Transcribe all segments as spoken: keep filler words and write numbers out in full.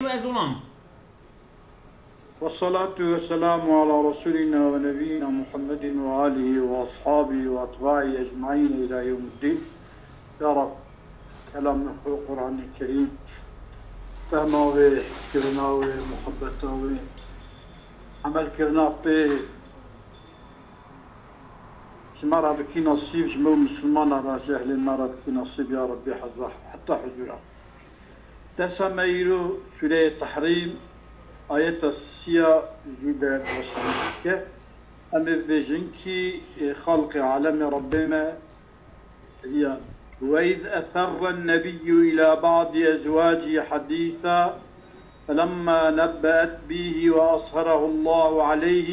Ve ez olam. والصلاة والسلام على رسولنا ونبينا محمد وآله وأصحابه وأتباعه أجمعين إلى يوم الدين. Ya Rab, kelamê xwe, Qur'anê Kerîm, fehma wê, hîskirina wê, muhebbeta wê, emelkirina pê ji me re bikî nasîb, ji me û misilmana re, ji ehlê me re bikî nasîb, ya Rabbî, heza heta huzûra. Dersa me îro Sûreyê Tehrîm, ayeta siya jî de başlangî dike. Em ê bibêjin kî, e, xalqê alemê Rabbê me riyan. وإذ أسر النبي إلى بعض أزواجه حديثا فلما نبأت به وأظهره الله عليه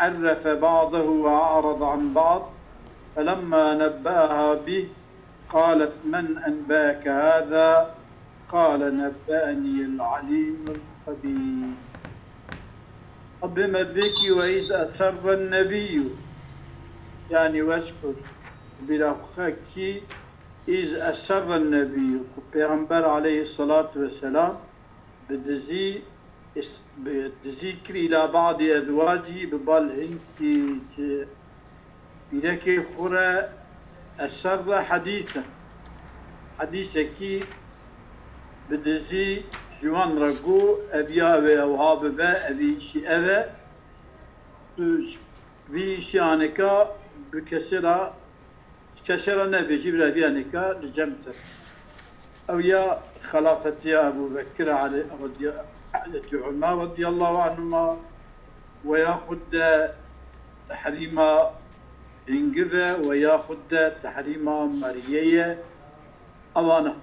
عرف بعضه وأعرض عن بعض فلما نبأها به قالت من أنبأك هذا قال نبأني العليم الخبير. Rabbê me dibêkî وإذ أسر النبي، yanî wezkur bîra xwe kî إذ أسر النبي، ku Pêxember aleyhisselatu vesselam bi dizî, is-, bi dizî kir إلى بعض أزواجه، bi bal hinkî ji pîrekê xwe re, أسر حديثا. Hedîsekî bi dizî ji wan re got, ev ya wê ewha bibe, evî îşî ev e. Tu ji vî îşî anika bi kesê re, kesê re nebêjî, bi revî anika li cem te. Ew ya xelafetiya Ebû Bekir, Elî, radiya-, Hezretî Umer radiyallahu anhuma, we ya xwe de tehrîma hingiv e, we ya xwe de tehrîma meriyê ye. Ewana.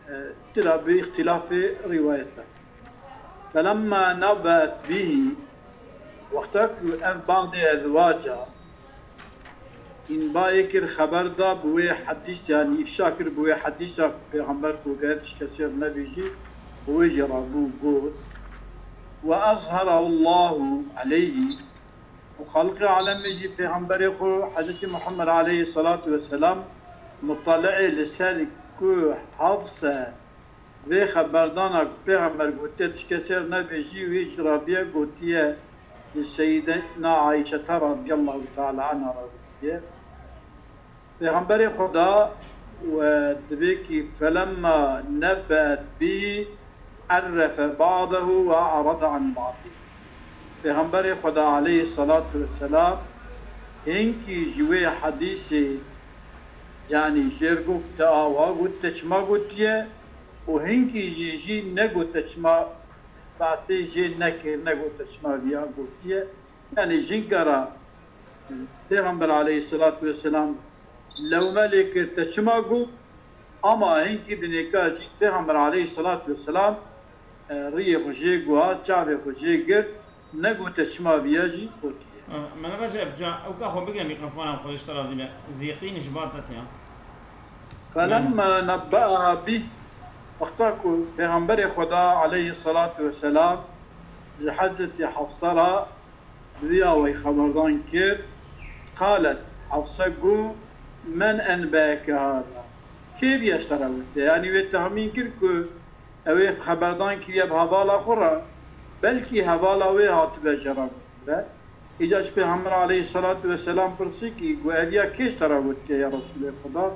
E, tira bi îxtîlafê rîwayet e. Felemma nebet bihî, wexta ku ev badê ezwaca înbayê kir, xeber da bi wê hedîs, yanî îfşa kir bi wê hedîsa ku Pêxember ku gayet ji kesê re nebêjî, bi wê jî rabû got, "Ve ezherahu Allahu aleyhî." Û xalqê alemê jî Pêxemberê xwe Hezretî Muhammed aleyhisselatu vesselam mutali'ê li ser ku Hafse vê xeberdana ku Pêxember gotiye, "Tu ji kesê re nebêjî", wê jî rabiye gotiye, li Seyyidetna Ayşete radiyallahu teala anha re gotiye. Pêxemberê Xweda we dibê kî felemma nebbe'et bî errefe ba'dehu ve a'rada an ba'dî. Pêxemberê Xweda aleyhisselatu vesselam hinkî ji wê hedîsê, yanî jêr got te awa got te çima gotiye û hinkî jî jî negot te çima behsê jê nekir, negot te çima viya gotiye. Yanî jinka re Pêxember aleyhisselatu vesselam lewme lê kir, te çima got? Ama hinkî dinêka jî Pêxember aleyhisselatu vesselam, e, riyê xwe jê guha, çavê xwe jê girt, negot te çima viya jî gotiye. E, Mele Recep, ca ewka xwe bigire mîkrofona xwe, ji te razî be. Zîqîn ji bar te tê. Felemma nebbe'eha bih, wexta ku Pêxemberê Xweda aleyhisselatu vesselam ji Hezretî Hafsa re bi vî awayî xeberdan kir, qalet, Hafse got, "Men enbe'eke hâzâ?" Kê vî ji te re gotiye? Yanî wê texmîn kir ku ew ê xeberdan kiriye bi hevala xwe re, belkî hevala wê hatibe jê re gotibe. Îca ji Pêxember aleyhisselatu vesselam pirsî kî, got, "Ev ya kê ji te re gotiye ya Resûlê Xweda?"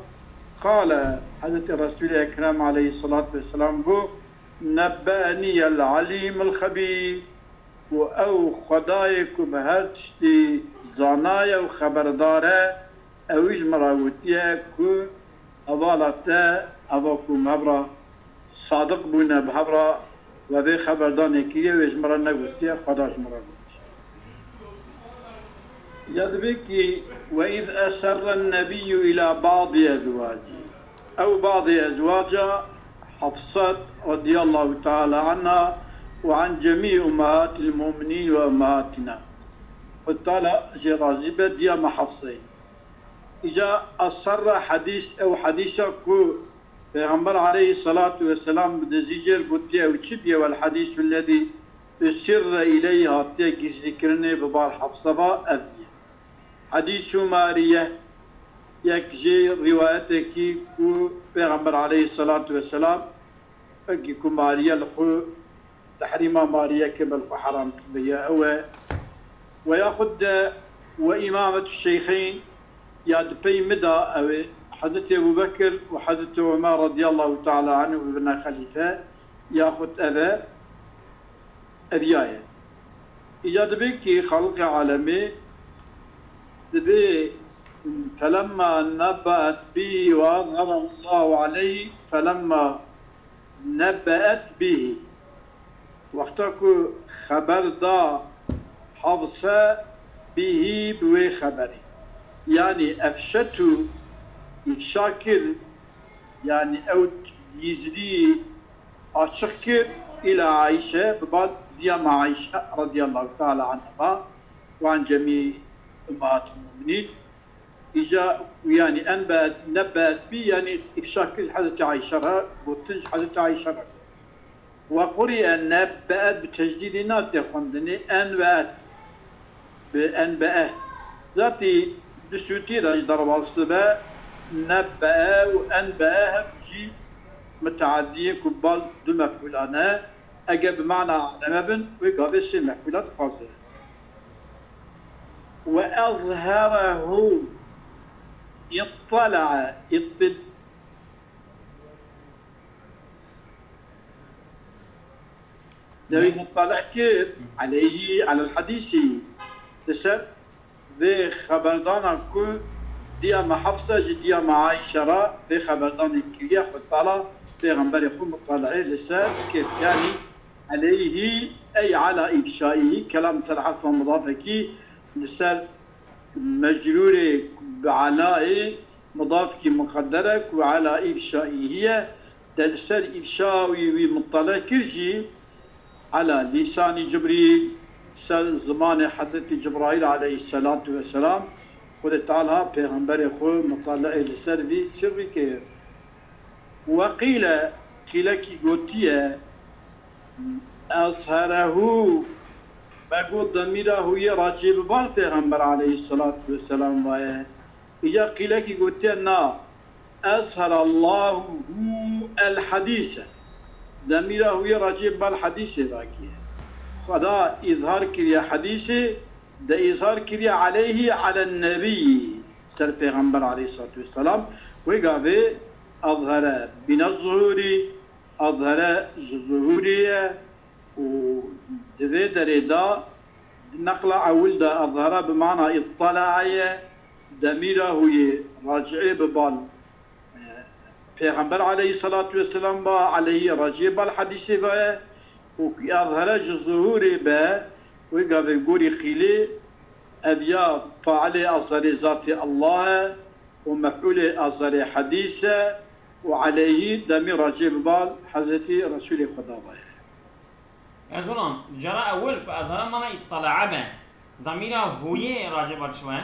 Qale, Hezretî Resûlê Ekrem aleyhisselatu vesselam got, "Nebbe'enî el-alîm el-xebîr." Û ew Xwedayê ku bi her tiştî zana ye û xeberdar e, ew ji min re gotiye ku hevala te, eva ku me hev re sadiq bûne bi hev re ve vê xeberdanê kiriye, wê ji min re negotiye, Xweda ji min re gotiye. Ya dibê kî, "Ve iz eserren nebiyyû îlâ ba'dî ezwacî." Ew ba'dê ezwaca Hafsat radiyallahu teala anha û an cemî ummahatil mu'minîn ve ummahatina. Xwedê Teala jê razî be, diya me Hafseyê. Îca eserre hedîs, ew hedîsa ku Pêxember aleyhisselatu vesselam bi dizî jê re gotiye, ew çi diye? "Wel hedîsu lezî usirre îleyh", hatiye gizlîkirinê bi bal Hafse ve, ev diye. Hedîsû Mariye, yek jê rîwayetekî ku Pêxember aleyhisselatu vesselam Wekî ku mariye li xwe tehrîma mariyeke ber xwe heram kiriye, ew e. Ve yaxud de ve îmametu şeyxeyn, ya di pey min de ew ê Hezretî Ebû Bekir û Hezretî Omer radiyallahu teala anhu bibine xelîfe, yaxud ev e, ev ya ye. Îca dibê kî xaliqê alemê dibê, felemma nebbeet bî ve ezherehullahu aleyh, felemma nebbeet bîhî. Wexta ku xeber da Hafse bîhî, bi wê xeberî. Yanî efşetu, îfşa kir, yanî ew gizlî açiq kir, îla Ayşe, bi bal diyama Ayşe radiyallahu teala anhuma ve an cemî ummahatil mu'minîn. Îca, yanî, enbeet, nebbeet bî, yanî, îfşa kir ji Hezretî Ayşe re, gotin ji Hezretî Ayşe re. Ve quriye nebbeet, bi tecdîdî nate xwendinê, enbeet, bi enbee. Zatî bi sûtî re ji derbas dibe, nebbee û enbee hemû jî miteadî ye ku bal du mefûlan e. Eger bi mana aleme bin, wê gavê sê mefûla dixwaze. Ve ezherehu, ittala'a, ittil-, Dewî muttala kir, aleyhî, alel hadîsî. Li ser vê xeberdana ku diyama Hafse ji diyama Ayşe re vê xeberdanê kiriye, xwe tala Pêxemberê xwe muttalaê li ser kir. Yanî aleyhî ey ala îfşaîhî, kelam ser hasfa mudafekî li ser mecrûrê bi alayê mudafkî muqedder e ku ala îfşaîhî ye, de li ser îfşa wî, wî muttala kir jî, ala lîsanî Cibrîl, ser zimanê Hezretî Cibraîl aleyhisselatu vesselam, Xwedê Teala pêxemberê xwe mutale'ê li ser vî sirrî kir. Weqîle, qîlekî gotiye, ezherehu, me got demîra hu yê racî bi bal pêxember aleyhisselatu vesselam vaye. Îca qîlekî gotiye na, ezherallahu hu el hadîse. Demîra hu yê racî bal hadîsê dakiye. Xweda îzhar kiriye hadîsê, de îzhar kiriye aleyhî alen nebî, ser pêxember aleyhissalatu vesselam. Wê gavê azhere bîne zuhûrî, azhere ji zuhûrê ye û di vê derê de di neqla ewil de azhere bi mana îttala'a ye, demîra hu yê raci'ê bi bal Pêxember aleyhissalatu vesselam ba, aleyhî raciyê bal hadîsê ve ye û ku azhere ji zuhûrê be, wê gavê gorî qîlê, ev ya failê azherê zatê Allah e û mef'ûlê azherê hadîs e û aleyhî demî raciyê bi bal Hezretî Resûlê Xweda ve ye. Erzulan, cara ewil ku azhere mana îttala'a be, demîra huyê racê bal çi be?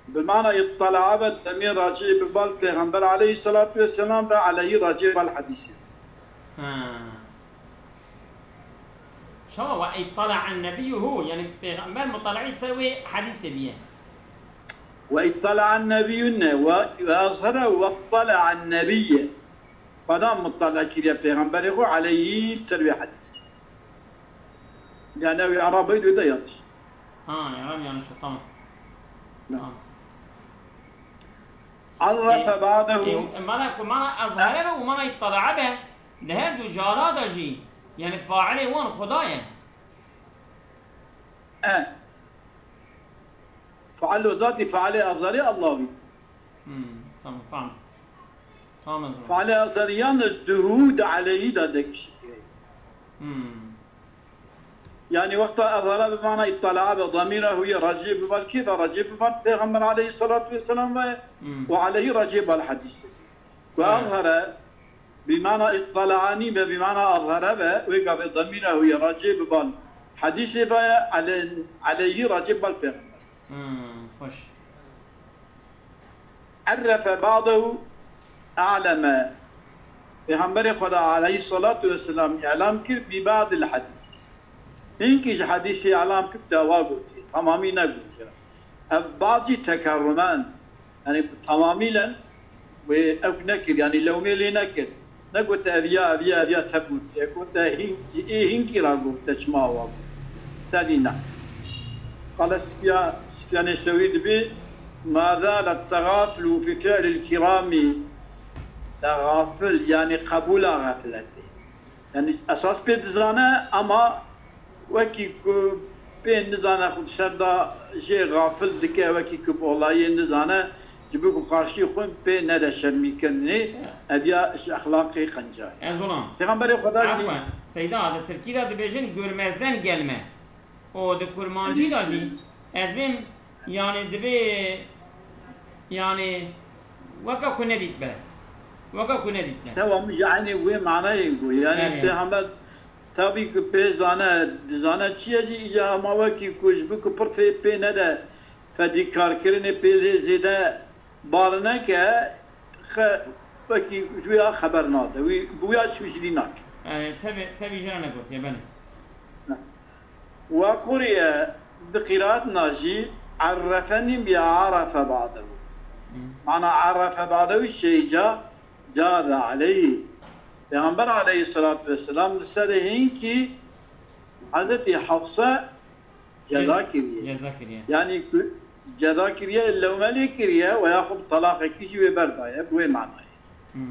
Bi mana îttala'a be, demî racî bi bal Pêxember aleyhissalatu vesselam ve aleyhî racî bal hadîsê. Ha. Çawa ve îttala'an nebiyyuhu, yani Pêxember mutalaî ser wê hadîsê biye. Ve îttala'an nebiyyun ne, ve, ve azhere ve îttala'an nebiyye. Xweda mutala kiriye Pêxemberê xwe aleyhî ser wê hadîsê. Yani ew Arabî de yanlış. Ha, Arabî yanlış, tamam. Tamam. Arrafe ba'dehu. E, e, mana, ku mana azhere be û mana ittala'a be, di her du cara de jî, yani failê wan Xuda ye. E. Fail o zatî failê azherê Allah bî. Hmm, tamam, tamam. Tamam, ez Failê azherî yan di hu de aleyhî de dekişî. Hmm. Yani wexta azhara bi mana ittala'a be, damîra hu yê racî bi bal kê ve? Racî bi bal Pêxember aleyhissalatu vesselam ve Hmm. û aleyhî racî bal hadîsê. Ku Evet. azhara bi mana ittala'a nî be, bi mana azhara be, wê gavê damîra hu yê racî bi bal hadîsê ve, ale-, aleyhî racî bal Pêxember. Hmm, xweş. Errefe ba'dehu a'leme. Pêxemberê Xweda aleyhissalatu vesselam îlam kir bi ba'dil hadîs. Hinkî ji hadîsê îlam kir, dawa gotiye. Tamamî negotiye. Ev ba'd jî tekerrumen. Yani tamamîlen wê ew nekir, yani lewmê lê nekir. Negote ev ya, ev ya, ev ya te gotiye. Gote hîn, ê hînkî ra gote çima awa got. Te dî ne. Qale Sufya-, Sufyanê Sewrî dibê, "Ma zâle tegafulu fi fi'lil kirami." Tegafil, yani qebûla xefletê. Yani esas pê dizane ama wekî ku pê nizane xwe di ser de jê xafil dike, wekî ku bi olayê nizane, ji bo ku qarşî xwe pê nede şermîkirinê, ev ya ji exlaqê qenca ye. Erzulam. Pêxemberê Xweda jî Efwen, Seyda, di tirkî de dibêjin görmezden gelme. Û di kurmancî de jî ez bêm, yani dibê, yani weke ku nedîtbe. Weke ku nedîtbe. Tamam, yani wê manayê got. Yani Erê. Pêxember tabii ki pê zane, dizane çi ye jî, îca hema wekî ku ji bo ku pirsê pê nede fedîkarkirinê pê lê zêde bar neke, xe-, wekî ji wê ya xeber nade. Wî, bi wî ya çi wî ji dî nake. Yani tevî, tevî jê re negotiye, belê. Wa quriye bi qîratina jî errefenî bi erefe ba'dehu. Hmm. Mana erefe ba'dehu şey ca, caze aleyhi. Peygamber aleyhissalatu vesselam li serê hînkî Hezretî Hafse ceza kiriye. Ceza kiriye. Yani ku ceza kiriye, lewme lê kiriye ve yaxud talaqekî jî wê berdaye, bi wê manayê. Hmm.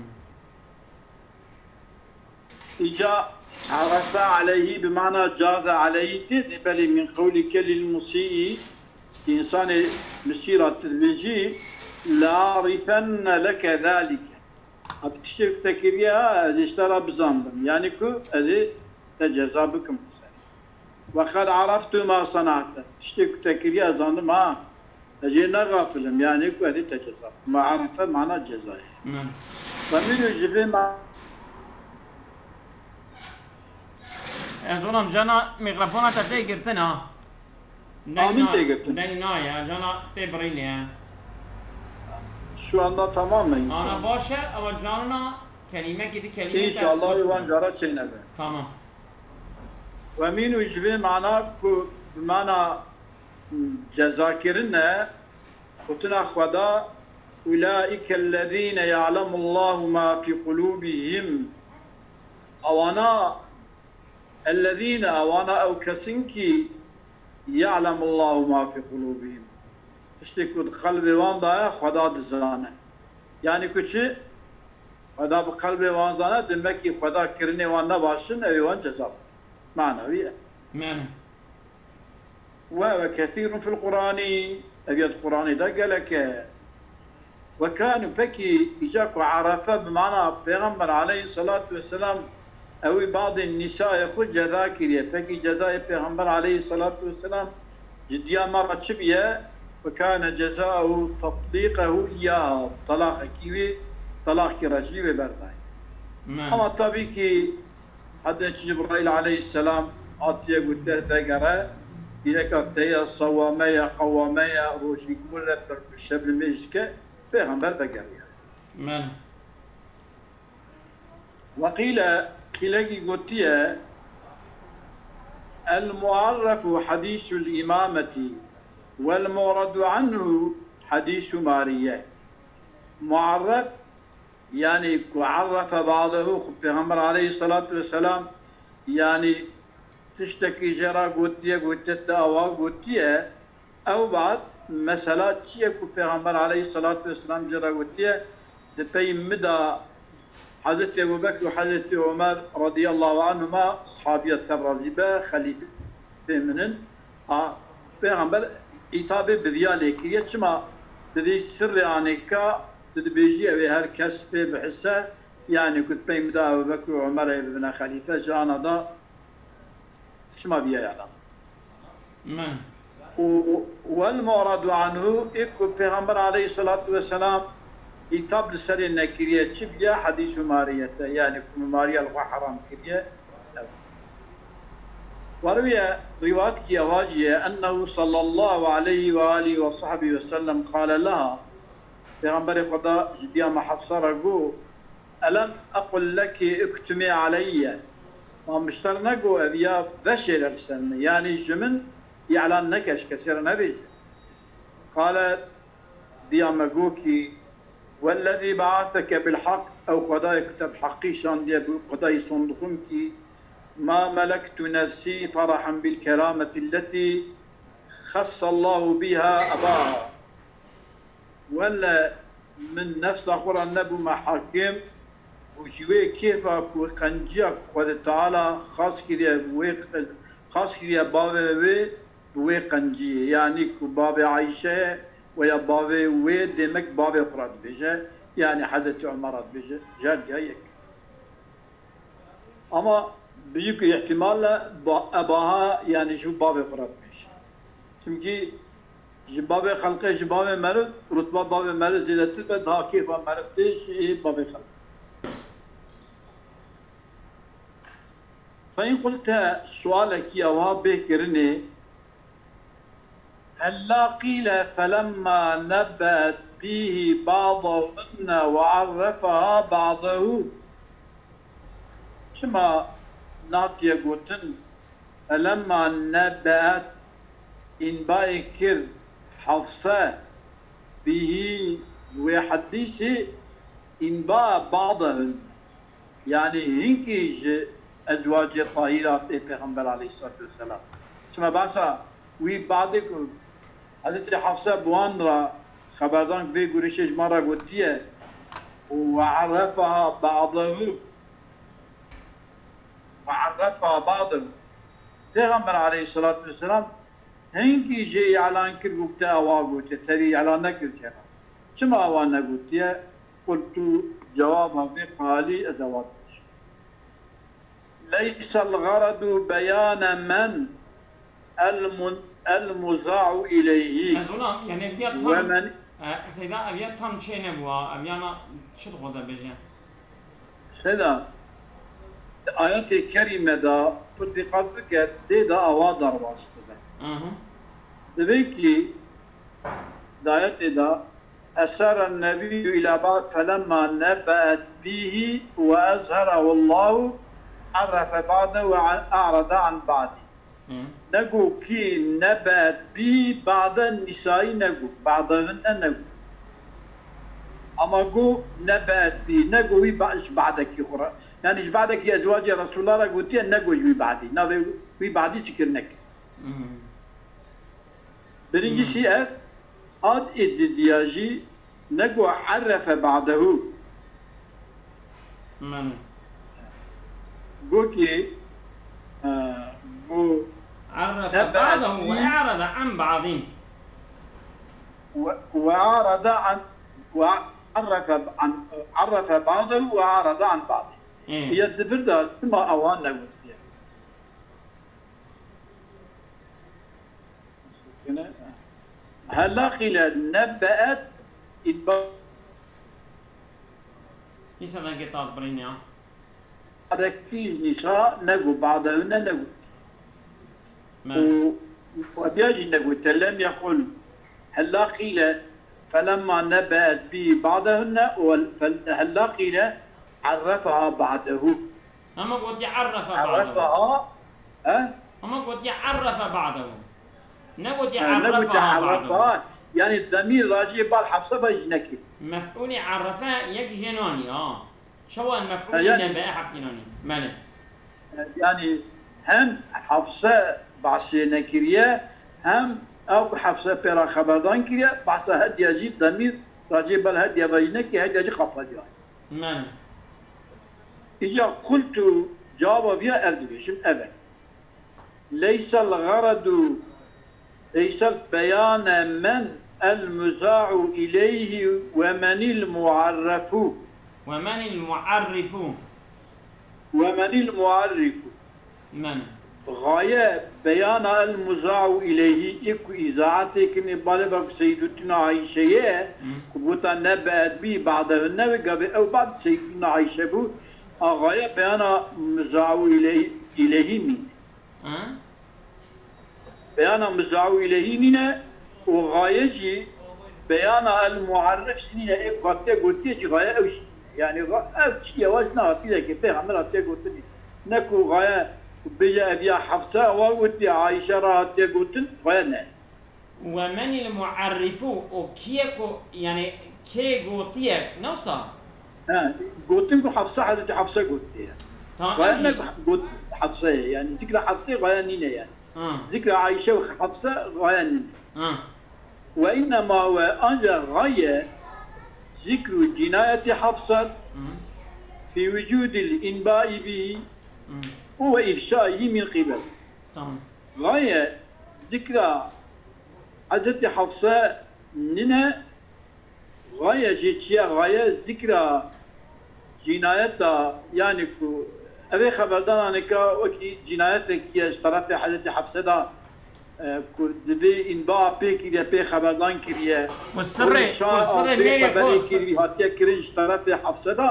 Îca erefe aleyhî bi mana caze aleyhî tê de, belê min qewlike lil musîî, însanê misîra tu dibêjî, "La arifenne leke zalike." Hat tiştê ku te kiriye, ha, ez ê ji te re bizandim. Yani ku ez ê te ceza bikim bi serî. Ve qed areftu ma sena'te. Tiştê ku te kiriye, ez zandim, ha. Ez jê ne xafil im, yani ku ez ê te ceza. Ma erefe mana ceza ye. Min. Ve mînû ji vê ma- Erzulam, cana mikrofona te tê girtin, ha. Deng Amîn na-, tê girtin. Deng nayê, cana tê birînê ye. Şu anda tamam mı inşallah? Ana baş e, ama canına kelîmekî di kelîmê te. İnşallah wan cara çênebe. Tamam. Ve mînû ji vê mana ku bi mana cezakirin e, gotina Xweda, "Ulaîkellezîne ya'lemullahu ma fî qulûbihim." Awana, ellezîne, awana ew kesin ki, "Ya'lemullahu ma fî qulûbihim." Tiştê ku di qelbê wan de ye, Xweda dizane. Yani ku çi? Xweda bi qelbê wan zane, demek ki Xweda kirinê wan ne baş in, ew ê wan ceza bide. Mana wî ye. Mana. Ve, ve kethîrun fil Qur'anî, ev ya di Qur'anê de gelek e. Ve kanu, pekî îca ku erefe bi mana Pêxember aleyhissalatu vesselam, ew ê badê nîsayê xwe ceza kiriye. Pekî cezayê Pêxember aleyhissalatu vesselam ji diya me re çi biye? Ve kane cezaehu tatlîqehu iyyaha. Talaqekî wî, talaqkî re jî wê berdaye. Ama tabii ki Hezretî Cibraîl aleyhisselam hatiye gotiye vegere, pîreka te ye, sewame ye, qewame ye, rojî gul e, berpirsê bi nimêj dike, pêxember vegeriye. Min. Ve qîle, qîlekî gotiye, "El mu'arrefu hadîsul îmametî, wel mu'radu anhu hadîsu mariye." Mu'arref, yani ku arrefe ba'dehu, xwe Pêxember aleyhissalatu vesselam, yani tiştekî jê re gotiye, gotiye te awa gotiye, ew bad mesela çi ye ku Pêxember aleyhissalatu vesselam jê re gotiye, di pey min de Hezretî Ebu Bekr û Hezretî Omer radiyallahu anhuma, sahabiya tev razî be, xelîfê min in, a, Pêxember îtabê bi viya lê kiriye, çima tu dî sirrê anêka, tu dibêjî ew ê her kes pê bihise, yani ku di pey min de Ebu Bekr û Omer ê bibine xelîfe, ji ana da çima viya ya da. Min. Û, û, wel mu'radu anhu, ê ku Pêxember aleyhissalatu vesselam îtab li serê nekiriye, çi biya? Hadîsu mariyete, yani ku mariya li xwe heram kiriye, ev. Warwiye rîwayet ki ewa jî ye, ennehu sallallahu aleyhi ve alihi ve sahbihi ve sellem qale leha, Pêxemberê Xweda ji diya me Hefsa re got, "Elem equl leki iktumi aleyye?" Ma min ji te re negot ev ya veşêre li ser min, yanî ji min îlan neke, ji kesê re nebêje. Qalet, diya me got kî, "Wellezî be'aseke bil heq, Ew Xwedayê ku te bi heqî şandiye, bi Xwedayî sondixim kî, "Ma melektu nefsî ferahan bil kerameti lletî xessallahu biha ebaha." Wele min nefsa xwe re nebûme hakim û ji wê kêfa ku qenciya ku Xwedê Teala xas kiriye wê, xas kiriye bavê wê, bi wê qenciyê, yanî ku bavê Ayşe ye, weya bavê wê, demek bavê xwe re dibêje, yanî Hezretî Omer re dibêje, ji her diya yek. Ama büyük ihtimalle ba-, ebaha, yanî ji bavê xwe re dibêje. Çimkî ji bavê xelqê, ji bavê meriv, rutba bavê meriv zêdetir be, daha kêfa meriv tê ji bavê xelqê. Fe in qulte, sualekî ewa bê kirinê, hella qîle felemma nebbeet bîhî ba'dahunne ve arrefaha ba'dahu. Çima natiye gotin, felemma nebbeet, înbayê kir Hafse, bîhî, wê hedîsî, înba ba'dahunne. Yanî hinkî ji ezwacê tahîrat ê Pêxember aleyhissalatu vesselam. Çima behsa wî badê ku Hezretî Hafse bi wan re xeberdan vê gurişê ji me re gotiye û we arrefaha ba'dahu, we arrefaha ba'dahu. Pêxember aleyhissalatu vesselam hinkî jê îlan kir ku te ewa gotiye, te vî îlan nekir jê re. Çima ewa negotiye? Qultu, cewaba vê qalî ez ewa dibêjim. Leysel xeradu beyane men el mun-, el muza'u ileyhi. Ez ona, yani ev ya tam, ve men e, Seyda, ev ya tam çê nebû ha, ev yana çi dixwaze bêje? Seyda, di ayetê kerîme de tu dîqet bike, tê de awa derbas dibe. Aha. Divê kî di ayetê de, "Esarren nebiyyü ila ba'd felemma nebbe'et bihi ve ezherahu Allahu arrafe ba'de ve a'rada an ba'di." Hı. Nego kî nebbe'et bihi ba'de Nisayî nego, ba'dehunne nego. Ama go nebbe'et bihi, nego wî ba-, ji ba'dekî xwe re. Yani ji ba'dekî ezwacê Resulullah re gotiye, nego ji wî ba'dî. Navê wî ba'dî zikir neke. Hı. Birincisi ev, ad ê didiya jî nego arrefe ba'dehu. Mane. Go ki, e, go arrefe ba'dehu ve a'rada an ba'din. Ve, ve a'rada an, ve arrefe an, arrefe ba'dehu ve a'rada an ba'din. E. Ya difir de çima awan negotiye. Hela qîle nebbe'et înba-, Îsa vengê tat birîne ya. Ba'dekî nîsa nego, ba'dehunne nego. Me. Û, û ebiya jî nego, te lem yequl. Hela qîle felemma nebbe'et bî ba'dehunne û fel-, hela qîle arrefaha ba'dehu. Hema gotiye arrefe ba'dehu. Arrefaha, he? Hema gotiye arrefe ba'dehu. Ne gotiye arrefaha ba'dehu. He, ne gotiye arrefaha. Yani demîr raciyê bal Hafse ve jî nekir. Mef'ulê arrefe yek jê nanî, ha. Çawa mef'ulê yani, nebe heqî nanî. Mele. Yani hem Hafse bahsê nekiriye, hem ew Hafse pê re xeberdan kiriye, bahsa hediye jî demîr raciyê bal hediye ve jî nekir, hediye jî qapaliye. Mene. Îca qultu, cevaba viya ev dibêjim, ev e. Leysel xeredu, leysel beyane men el muza'u ileyhi ve menil muarrefu. Ve menil muarrifu. Ve menil muarrifu. Mene. Gaye beyana el muza'u ileyhi, ê ku îzaetê kirinê balê ve ku Seyyidutuna Ayşe ye, Hı. ku gota nebbe'et bî ba'dehunne ve gavê ew ba'd Seyyidutuna Ayşe bû, a gaye beyana muza'u ileyhi, ileyhi nîne. Hı. Beyana muza'u ileyhi nîne, û gaye jî beyana el muarrif jî nîne, ê ku hatiye gotiye jî gaye ew jî nîne. Yani ga-, ev çi ye, wa jî nehatiye ki pêxember hatiye gotinê. Ne ku gaye ku bêje ev ya Hafse wa gotiye, Ayşe re hatiye gotin, gaye ne. Ve menil muarrifu, o kiye ku, yani kê gotiye, ne wisa? He, Gotin ku Hafsa, Hezretî Hafsa gotiye. Tamam, Gaye ne got Hafsayê, yani zikra Hafsayê gaye nîne yani. Ha. Zikra Ayşe ve Hafsa gaye nîne. Ha. Ve innema, ve ancak gaye zikru cinayeti Hafsa Hı. fi vücudil inbai bihi Hı. ve ifşaihi min qibel. Tamam. Gaye zikra Hezretî Hafsa nîne, gaye jî çiye, gaye zikra cînayeta, yani ku evê xeberdan anika wekî cînayetekî ye ji terefê Hezretî Hafse de, e, ku divê înba pê kiriye, pê xeberdan kiriye. Ku sirrê, Ku şa ku sirrê pê neyê xeberê ku sir- kirî hatiye kirin ji terefê Hafse de,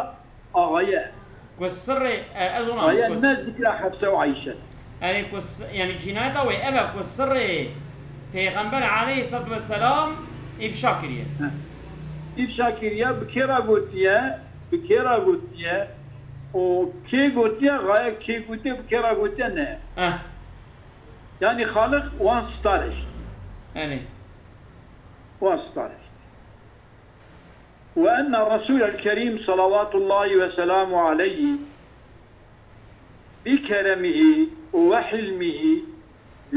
a gaye. Ku sirrê, e, ez ona Gaye ku ne zikra Hafse û Ayşe. Erê ku s-, yani cînayeta wê ev e ku sirrê Pêxember aleyhissalatu vesselam îfşa kiriye. Heh. Îfşa kiriye, bi kê re gotiye, bi kê re gotiye, û kê gotiye, gaye kê gotiye, bi kê re gotiye ne. Eh. Yani Xaliq wan star eşt. Erê. Wan star eşt. Ve enne Resulel Kerim salavatullahi ve selamu aleyhi bi keremihi ve hilmihi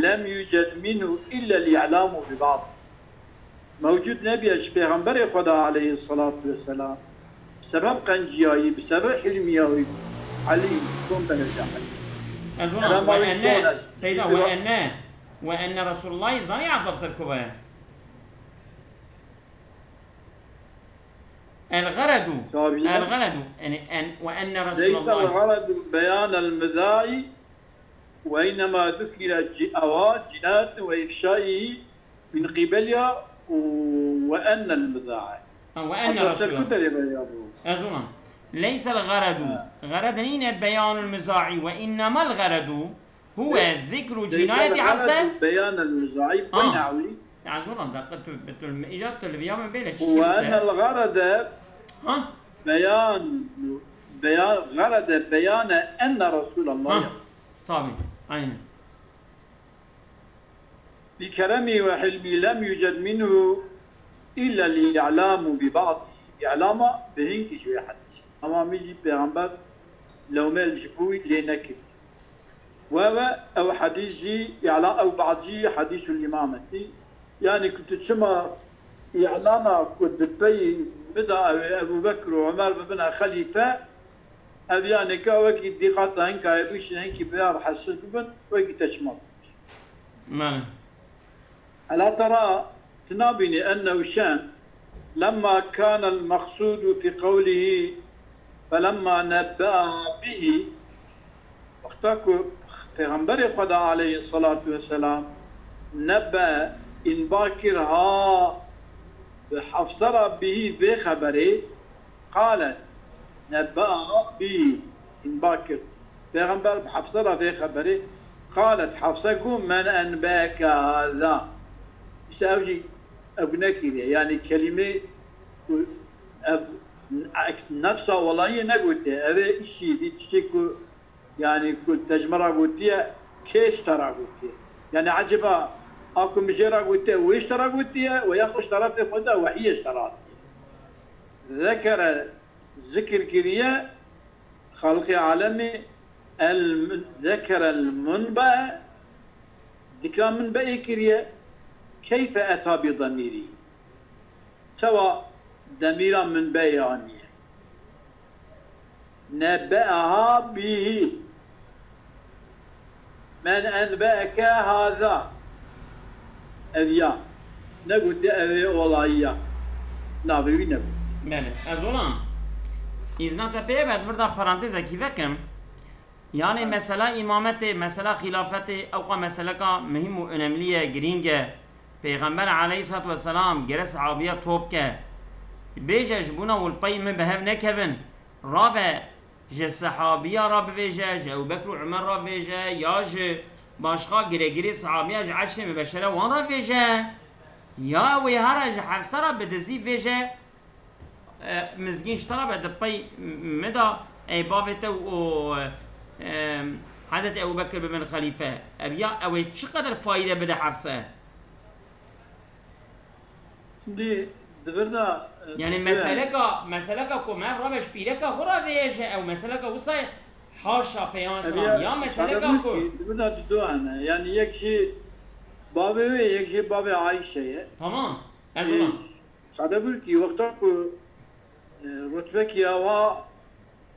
lem yuced minhu illa l-i'lamu bi ba'd. Mewcud nebiye ji Pêxemberê Xweda aleyhissalatu vesselam, bi sebeb qenciyayî, bi sebeb hilmiyayî, Elî, kom dereca Elî. Ez ona, Kerema ve wî enne, son e. Seyda, ve enne, ve enne Resulullahî zanî ata bi ser kova ye. El-gheredu. Tabii. El-gheredu. Yani en, ve enne Resulallah. Leysa el-gheredu beyan el-mizai ve innema zukira ci-, ewa cinayet ve ifşaihi min qibeliha ve enne el-mizai. Ha, ve enne Resulallah. Hatta serkuterê ve ya bu. Ez ona. Leysa el-gheredu. Ha. Ghered nîne beyanul mizai ve innema el-gheredu. Huwe zikru cinayeti Hafse. Beyan el-mizai. Ah. Weyna ewlî. Ya zoran da tu, tu, îca tu li viya min bêle çi Ve enne el-gharade. Ha? Beyan, beyan, gharade beyane enne Resulallah. Ha. Tabi. Aynen. Bi keremi ve hilmi lem yuced minhu illa l-i'lamu bi ba'd. I'lama bi hinkî ji wê hedîs. Ama min jî Pêxember lewmel ji bo wî lê nekir. Ve ve ew hedîs jî, îla-, ew ba'd jî hedîsul îmametî. Yani ku tu çima îlana ku di pey min de ew ê Ebu Bekr û Ömer bibine xelîfe, ev ya nika wekî dîqata hinka ye bişin, hinkî bi ya hesir bibin, wekî te çima bibin. Mane. Ela tera, tu nabînî ennehu şen, lemma kâne l-meqsûdu fî qewlihî, felemma nebbeha bihî, wexta ku Pêxemberê Xweda aleyhissalatu vesselam nebbe, înba kir ha bi Hefse re bihî vê xeberê, Qalet, nebbeha bî, înba kir. Pêxember bi Hefse re vê xeberê, qalet, Hefse got, men enbeeke haza. Îşte ev jî ew nekiriye. Yani kelîmê ku ev nefsa welayê negotiye. Ev ê îşî dî tiştê ku Yani ku te ji me re gotiye, kê ji te re gotiye? Yani eceba a ku min jê re gotiye, wê ji te re gotiye, we ya xwe ji terefê xwe de wehiyê ji te re hatiye? Zekere, zikir kiriye, Xaliqê alemê, el, zekere el munbe, dikira min beyê kiriye, keyfe eta bi demîrî. Çawa demîra min beyê aniye? Nebe'aha bîhî. Men enbe'eke haza. Ev ya. Negotiye ev ê olayî ya. Navê wî nebû. Belê. Ez olam. Îzna te pê be, ez vir da parantezekî vekim. Yani mesela îmametê, mesela xîlafetê, ewqa meseleka muhîm û önemlî ye, girîng e. Pêxember aleyhissalatu vesselam gere sehabiya top ke. Bêje ji bona û li pey min bi hev nekevin. Rabe ji sehabiya re bibêje, ji Ebu Bekr û Umer re bibêje, ya ji başqa giregirê sehabiya ji eşrê mibeşere wan re bibêje. Ya wê hara ji Hefse re bi dizî bibêje, E, mizgîn ji te re be, di pey min de, ey bavê te û, e, Hezretî Ebu Bekir bibin xelîfe. Ev ya, ew ê çi qeder fayde bide Hefse? Şimdi Di vir de, e, Yani didu hene. meseleka, meseleka ku me rabe ji pîreka xwe re vêje, ew meseleka wisa ye, haşa Peygamber Ev selam. ya, Ya meseleka ku ki, di vir de didu hene. Yani yek jî bavê wê, yek jî bavê Ayşe ye. Tamam. Ez Ê, ona. Sade bir ki, wexta ku, e, rutbekî ewa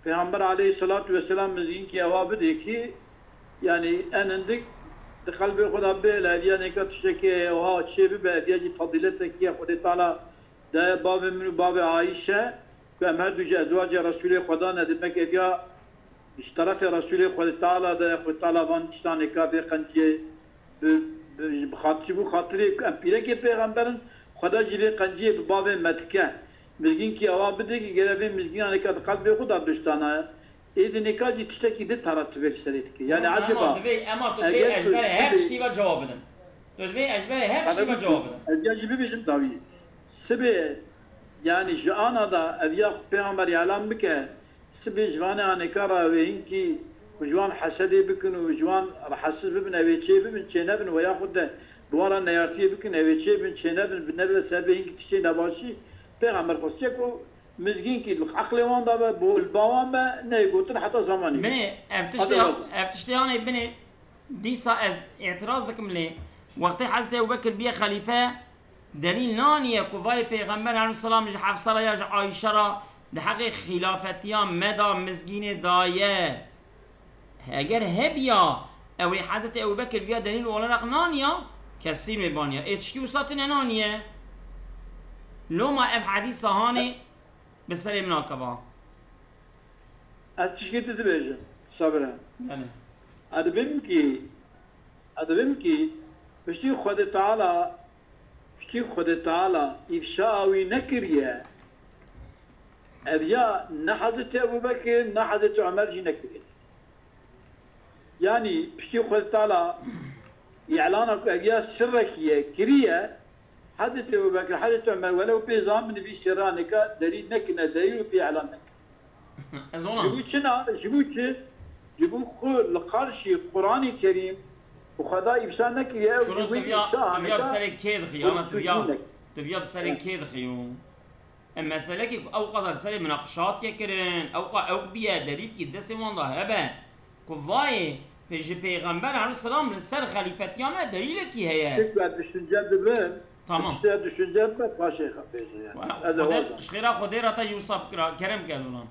Peygamber aleyhissalatu vesselam mizgînkî ewa bidê ki, yani en hindik di qelbê xwe de bê, le hediya nêka tiştekî ewa çê bibe, hediya jî fadîletekî ye, Xwedê Teala daye bavê min û bavê Ayşe, ku em her du ji ezwacê Resûlê Xwedan ne, demek hediya ji terefê Resûlê Xwedê Teala daye, Xwedê Teala van tiştan nêka vê qenciyê bi, bi, ji bi xat-, ji bo xatirê ku em pîrekê pêxember in, Xweda jî vê qenciyê bi bavê me dike. Mizgînkî ewa bidê ki gere vê mizgîna nêka di qelbê xwe de biştana. Ê di nêka jî tiştekî di tara tu vê li serê dike. Yani Ema, ema eceba, tu vê, ema tu vê eger ez tu ber her sibê tiştî ve cevap bidim. Tu vê ez ber her Sana tiştî ve bir cevap bidim. Ez ya jî bibêjim dawî. Sibê, yani ji ana da ev ya xwe pêxember îlan bike, sibê ji vanê anêka re ew ê hinkî ku ji wan hesedê bikin û ji wan rehetsiz bibin, ew ê çê bibin, çê nebin, weya xwe de bi wan re neyartiyê bikin, ew ê çê bin, çê nebin, bi nebe ser vê hinkî tiştê nebaşî. Pêxember xwestiye ku mizgînkî li eqlê wan de be, bo li ba wan be, neyê gotin heta zemanî. Binê, ev tiştê, Hadi bakalım. ev tiştê anê binê, dîsa ez îtiraz dikim lê, wextê Hezretê Ebu Bekir biye xelîfe, delîl naniye ku vayê Pêxember aleyhisselam ji Hefsa re ya ji Ayşe re di heqê xîlafetiya me de mizgînê daye. Eger hebiya, ew ê Hezretê Ebu Bekir biya delîl olarak naniya, kesî wê baniya. Ê tiştî wisa tune naniye. Loma ev hedîsa hanê bi serê min a keva. Ez tişkî tu dibêjim, sabir e. Yani. Ez dibêm ki, ez dibêm ki, piştî Xwedê Teala, piştî Xwedê Teala îfşa wî nekiriye, ev ya ne Hezretî Ebû Bekir, ne Hezretî Omer jî nekiriye. Yani piştî Xwedê Teala îlana ku ev ya sirrekî ye, kiriye, Hezretî Ebû Bekir, Hezretî Omer, welew pê zan bin vî sirranêka derî nekine, derî û pê îlan nekin. Ez ona. Ji bo çi na, ji bo çi? Ji bo xwe li qarşî Quranê Kerîm û Xweda îfşa nekiriye, ew Kuro ji bo tu viya, îfşa tu viya bi anêka serê kê dixî, ana tu viya, suçlî nek. tu viya bi serê Evet. kê dixî û. Em meselekê ku ew qadar serê minaqişat ye kirin, ew qa ew biye, delîlkî destê wan de hebe, ku vayê pê ji Pêxember aleyhisselam li ser xelîfetiya me delîlekî heye. Tek ben düşünce dibim. Tamam. İşte düşünce dibim, paşê xwe bêje yani. Wa-, Ez de Xwedê, wazan. Ji xêra Xwedê re te yû sab kira, kerem ke ez ona.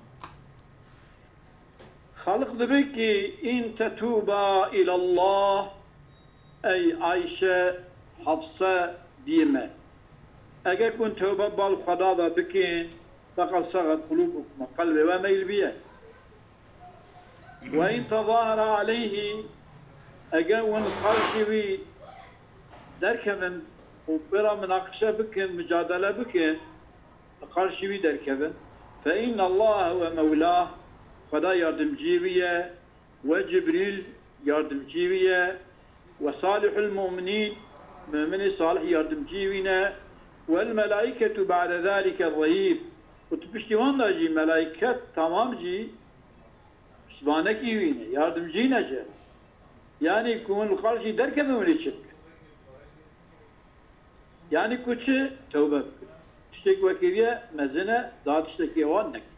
Xaliq dibe ki in tetûba îlallah, ey Ayşe, Hafse, diyê me. Eger kun tewbe bal Xweda ve bikin, feqad sagat qulûbukuma, qelbê we meyl biye. Ve in tezahara aleyhi, eger win qarşî wî derkevin û pê re minaqişe bikin, micadele bikin, li qarşî wî derkevin. Fe innallaha huve mewlah, Xweda yardimcî wî ye, we Cibrîl yardimcî wî ye, we salihul mu'minîn, mu'minê salih yardimcî wî ne, wel melaîketu ba'de zalike zehîr, û tu piştî wan de jî melaîket tamam jî pisvanekî wî ne, yardimcî ne ji. Yanî ku hûn li qarşî derkevin hûn ê çi bikin? Yanî ku çi? Tewbe bikin. Tiştek we kiriye mezin e, daha tiştekî wan nekin.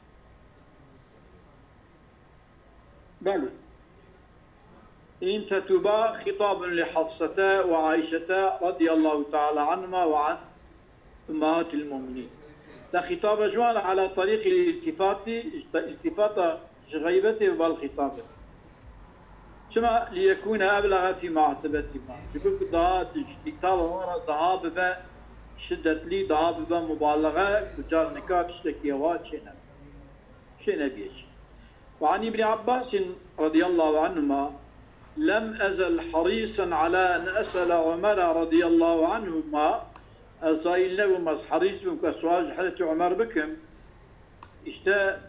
Belê. In tetûba xîtabun li Hafsete ve Ayşete radiyallahu teala anhuma ve an ummahatil mu'minin. Te xîtabe ji wan ala tarîqî îltîfatî, îltîfata ji xeybetê ve bal xîtabe. Çima? Liyekûne eblexe fî muatebetî ma. Ji bo ku daha di ji xîtaba wan re daha bibe şidetlî, daha bibe mubalexe, ku car nika tiştekî ewa çêne. Çêne biyê jî. Ve an Îbnî Abbasîn radiyallahu anhuma, lem ezel harîsan ala en esele Umera radiyallahu anhuma, ez zayîl nebûm, ez herîs bûm ku ez sual ji Hezretî Umer bikim. İşte,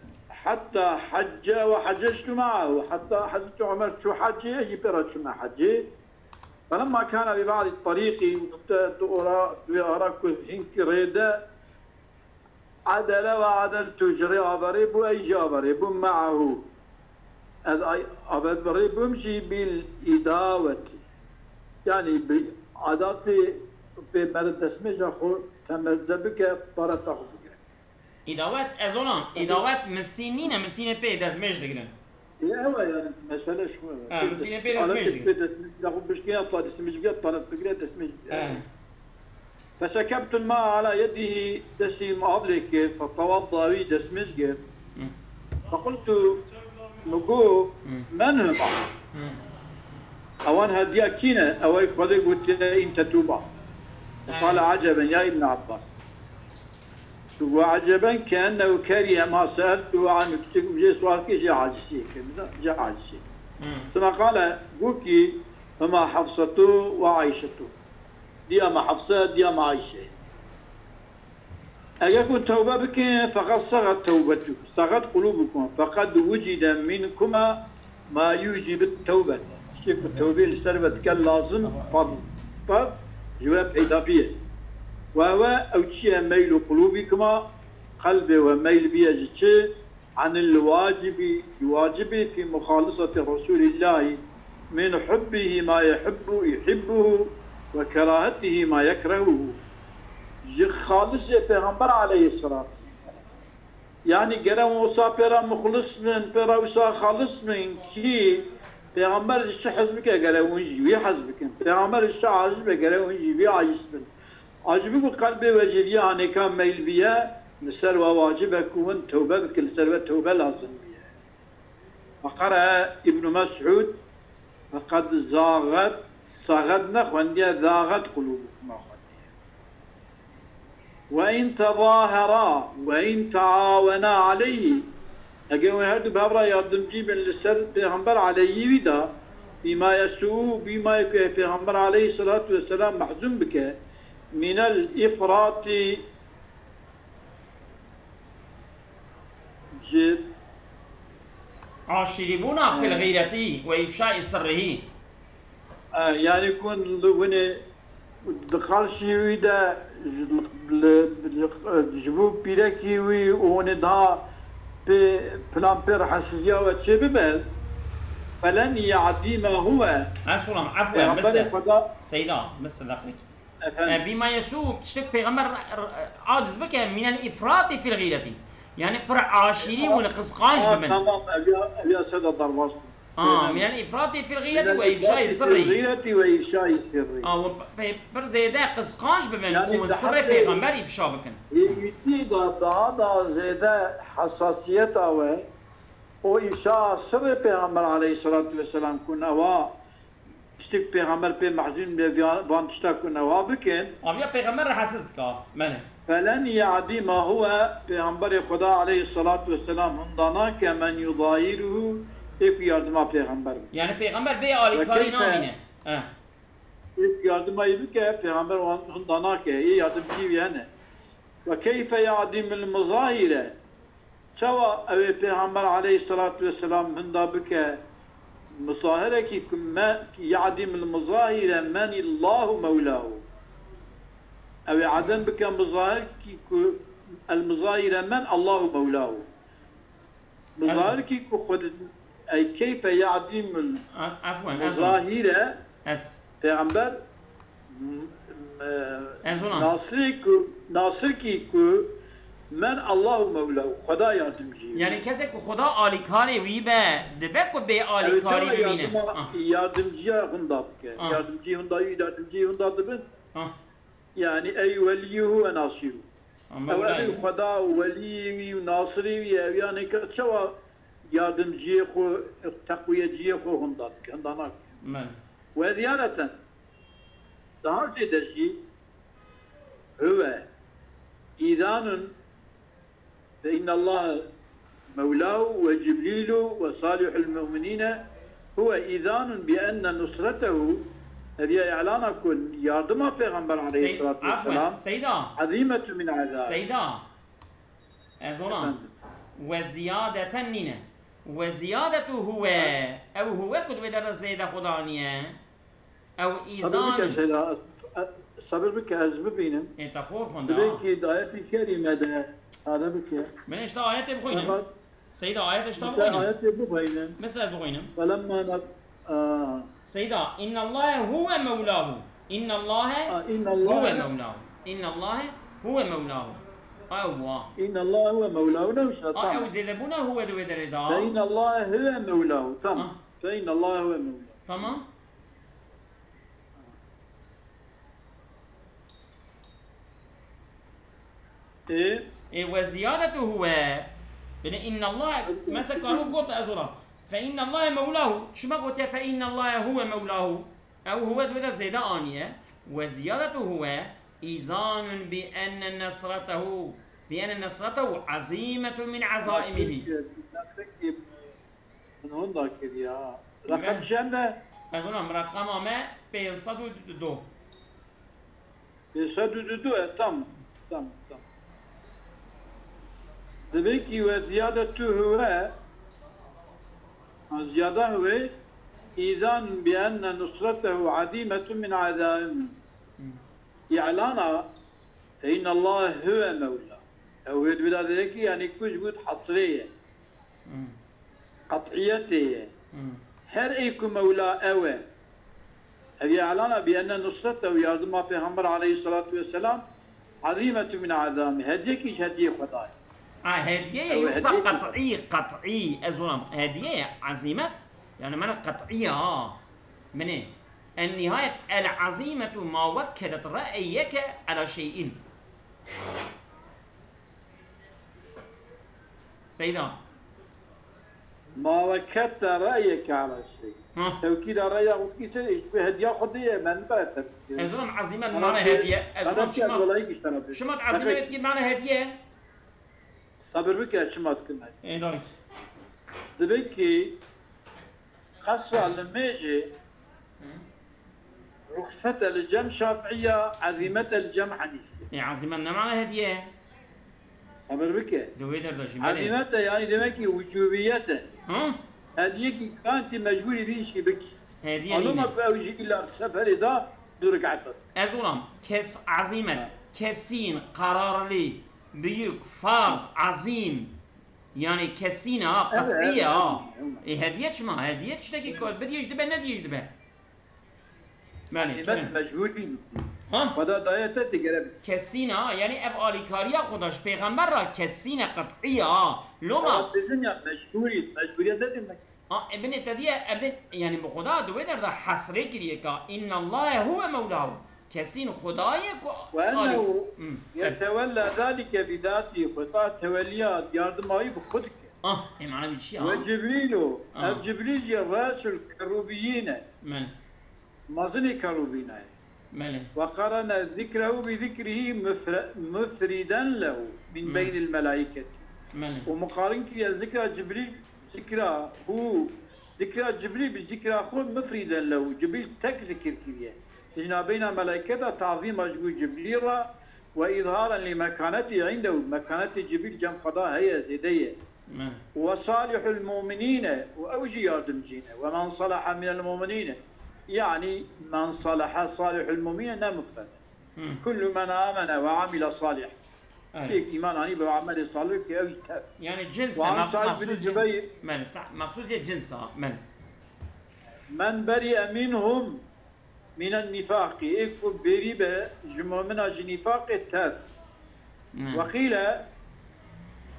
hatta hacce ve haccectu ma'ahu. Hatta Hezretî Umer çû hecê, ez jî pê re çûme hecê. Felemma kana bi ba'dî tarîqî, te tu ora, tu ara ku hinkî rê de, adele ve adeltu, ji rê averê bû, ey jî averê bû, ma'ahu. Ez ay, averê bûm jî bil îdawetî. Yanî bi adatê pê meriv destmêja xwe temezze bike, para te xwe bigire. Îdawet, ez ona, îdawet misîn nîne, misînê pê destmêj digirin. Ê, ew e yani, mesele şu e. Ha, misînê pê destmêj digirin. Pê destmêj, ya xwe bişkê, ya pa destmêj bike, para bigire, destmêj bike. He. فسكبت الماء على يده, destê min av lê kir, فتوضأ, wî destmêj kir. Hı. فقلت, min got, Hı. من هما? Hı. Ewan herdiya kî ne? Ew ê Xwedê gotiye, in tetûba. He. قال عجبا يا ابن عباس. Tu got, عجبا كأنه كره ما سألته عنه, tu got, jê sual kir, jê aciziyê kir, jê aciziyê. Hı. ثم قال, got kî, هما حفصة وعائشة. Diya me Hefse, diya me Ayşe. Eger ku tewbe bikin, فقد صغت توبته, صغت قلوبكما, فقد وجد منكما ما يوجب التوبة. Tiştê ku tewbê li ser ve dike lazim, farz, farz, ji we peyda biye. Ve we ew çi ye, ميل قلوبكما, qelbê we meyl biye ji çi? عن الواجب, ji wacibê في مخالصة رسول الله من حبه ما يحب, يحبه وكراهته ما يكرهه. Ji xalisê Pêxember aleyhisselam. Yani gere wisa pê re muxlis bin, pê re wisa xalis bin ki Pêxember ji çi hez bike gere hûn jî wî hez bikin. Pêxember ji çi aciz be gere hûn jî wî aciz bin. Acibî ku qelbê we ji vî anêka meyl biye, li ser we wacib e ku hûn tewbe bikin, li ser we tewbe lazim biye. Ve qere Îbnû Mesûd, فقد زاغت, saxet nexwendiye, ذاغت قلوبكما xwendiye. وإن تظاهرا وإن تعاونا عليه, eger hûn her du bi hev re yardimcî bin li ser Pêxember aleyhî wî de, بما يسوءه, bîmayê ku Pêxember aleyhisselatu vesselam mehzûn bike, من الإفراط, ji aşîrîbûna fil, e, xîretî we îfşayî sirrihî. E, yani ku li hûnê di qarşî wî de ji, li, li, ji bo pîrekî wî û hûnê daha pê filan pê rehesiziya we çê bibe, فلن يعدمه هو. Efwan, efwan, Pêxemberê Xweda. Seyda, misir deqîk. Efendim? E, bîmayê sû, tiştek Pêxember r-, r-, aciz bike, من الإفراط في الغيرة. Yani pir aşîrî û qizqanc bibin. Tamam, ev ya, ev ya seda derbas bû. A, من الإفراط في الغيرة وإفشاء السر. الغيرة وإفشاء السر. A, û pe-, pir zêde qizqanc bibin û sirrê Pêxember îfşa bikin. Hêvîtî da daha da zêde hesasiyeta we û îfşa sirrê Pêxember aleyhisselatu vesselam ku newa Tiştek Pêxember pê mehzûn be, van, van tişta ku newa bikin. Aviya Pêxember rehesiz dika, mene. فلن يعدمه هو, Pêxemberê Xweda aleyhisselatu vesselam hinda nake, من يظاهره, ê ku yardima Pêxember bike. Yani Pêxember bê alîkarî namîne. He. Ê ku yardima wî bike, Pêxember wan hinda nake, ê yardimcî wî hene. وكيف يعدم المظاهر. Çawa ew ê Pêxember aleyhisselatu vesselam hinda bike, muzahirekî ku me, يعدم المظاهر من الله مولاه. Ew ê edem bike muzahirkî ku المظاهر من الله مولاه. Muzahirkî ku xwe di, ey كيف يعدم المظاهر. Ez. Pêxember, m-, m-, e, nasirê ku, nasirkî ku من الله مولاه, Xweda yardimcî wî. Yani kesek ku Xweda alîkarê wî be, dibe ku bê alîkarî bimîne. Yardimciya hunda bike. Yardimcî hunda wî, yardimcî hunda dibin. Yani ey وليه وناصره. Ew ew Xweda û weliyê wî û nasirê wî ye, ew yanê ke çawa yardimciyê xwe, teqwiyeciyê xwe hunda dike, hunda nake. وزيادة, daha zêde jî, هو إذان, فإن الله مولاه وجبريل وصالح المؤمنين هو إذان بأن نصرته, hediya îlana ku yardima Pêxember aleyhisselatu vesselam, Seyda, عظيمة من عذاب. Seyda, ez ona, efendim, ve ziyadeten nîne. Ve ziyadetu huve, ew huve ku di wê derde zêde xwe daniye. Ew îzan. Sabir bike Seyda, e, sabir bike ez bibînim. Ê te xor xwenda. Divê ki di ayetî kerîme de, sabir bike. Min ê ji te ayetê bixwînim. Fakat Seyda, ayetê ji te bixwînim. Ayetê bixwînim. Mesela ez bixwînim. Felemma ne-, a. Seyda, innallahe huve mevlahu. Innallahe huve mevlahu. Innallahe Huve mewlahu. Ew wa. Inna Allah huve mewlahu, ne wisa? A, ew zêdebûna huve di wê derê de. Fe inna Allah huve mewlahu. Tamam. Ah. Fe inna Allah huve mewlahu. Tamam. Ê? Ê, ve ziyadetu huve. Binê inna Allah, mesela Karûk got ez ola. Fe inna Allah mewlahu. Çima gotiye fe inna Allah huve mewlahu? Ew huve di wê de zêde aniye. Ve ziyadetu huve izanun bi enne nesretehu, bi enne nesretehu azimetun min azaimihi. Min hunda kiriya. Reqem çend e? Ez ona reqema me pênc sed û du. Pênc sed û du e, tam, tam, tam. Divê kî we ziyadetu huve, ha, ziyada huve, îzan bi enne nusretehu azîmetun min azaim. Hmm. Îlana, fe innallahe huve mewla. Ew wê di wê de derê kî, yanî ku ji bo hesrê ye. Hmm. Qet'iyetê ye. Hmm. Her ê ku mewla ew e. Ev ya elana bi enne nusrete û yardima Pêxember aleyhissalatu vesselam azîmetun min azami. Hediyekî ji hediyê Xwedayê. A, hediye ye, ew yoksa hediyekî qet'î, qet'î, ez olam. Hediye ye, azîmet. Yani mana qet'î ye ha. Minê. En nihayet el azîmetu ma wekkedet re'yeke ala şey'in. Seyda. Ma wekette re'yeke ala şey. Hı. Tewkîda re'ya xwe kî ser, ji hediya Xwedê ye, me nibere tevkî. Ez olam azîmet mana hediye. Ez olam şima, şima azîmet kî mana hediye. Sabir bike, çima dikim ez. Ê, dayik. Divê kî qesra limêjê Hı. ruxsete li cem Şafiiya, ezîmete li cem Henîfî. Ê, ezîmet ne mana hediye? Sabir bike. Di wê der de jî, belê. Ezîmete yani demek ki wicubiyete. Hı? Hediyekî kantî mecbûrî vî işî bikî. Hediye nîne. Aloma ku ew jî illa seferê da du rekaet. Ez olam, kes, ezîmet, Ha. kesîn, kararlî, büyük, farz, azîm. Yani kesîne ha, Evet, qet'î ye evet, ha. evet, evet. E, hediye çima? Hediye tiştekî Evet. ku bidiyê jî dibe, nediyê jî dibe. Belê, Nimet kerem. mecbûrî bikî. Ha? Xweda daye te, tu gere bikî. Kesîne ha, yani ev alîkariya Xweda ji pêxember re kesîne, qet'î ye ha. Loma. Xweda dizin ya mecbûrî, mecbûriyet ne demek. Ha, e, binê te diye, ev din, yani bi Xweda di wê der de hesrê kiriye ka, "Innallâhe huve mewlâhu." Kesîn Xwedayê ku Ve alî-, ennehu Hmm, evet. yetewella zalike bidâtî, Xweda tewelliya yardimayî bi xwe dike. Ah, ê mana wî çi ya? Ve Cibrîlu, Ah. ev Cibrîl jî resul kerubiyîn e. Belê. Mezinê kerubîna ye. Belê. Ve qarene zikrehu bi zikrihî mufre-, mufriden lehu min Hmm. beynil melâiketi. Belê. Û muqarin kiriye zikra Cibrîl, zikra hu, zikra Cibrîl bi zikra xwe mufriden lehu. Cibrîl tek zikir kiriye. Ji nabeyna melaîketa tazîma ji bo Cibrîl re ve îzharen lî mekanetî îndehu, mekanetê Cibrîl cem Xweda heye, zêde ye. Me. Ve salihul mu'minîne, û ew jî yardimcî ne. Ve men salaha minel mu'minîne. Yanî men salaha salihul mu'minîne ne mufred e. Hı. Kullu men amene ve amile salih. Evet. Kêk îman anî bi amelê salih ki ew jî tev. Yani cins Ve e, an mak-, Said bin maksud cins. Cübeyr. Men, sa-, maksud ye cins ha, men. Men beri'e minhum minen nifaqî, ê ku bêrî be ji mumina ji nifaqê tev. Hmm. Ve qîle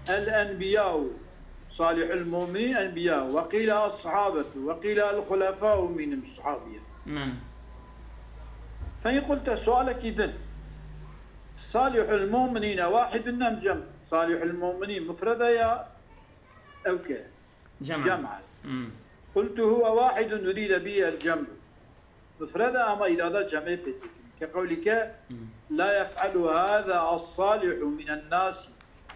el enbiyau, salihul mu'minîn enbiya, ve qîle ashabetu, ve qîle el xulefau minhum sahabiye. Hmm. Fe in qulte sualekî din. Salihul mu'minîne wahidun em cem? Salihul mu'minîn mufrede ya ew ke? Cem. Cem. Hmm. Qultu huve wahidun urîde bî el cem. Mufrede ama îrada cemê pê têkî. Ke qewlî ke, Hmm. "La yef'elu hâzâ as-salihu minen nâsî."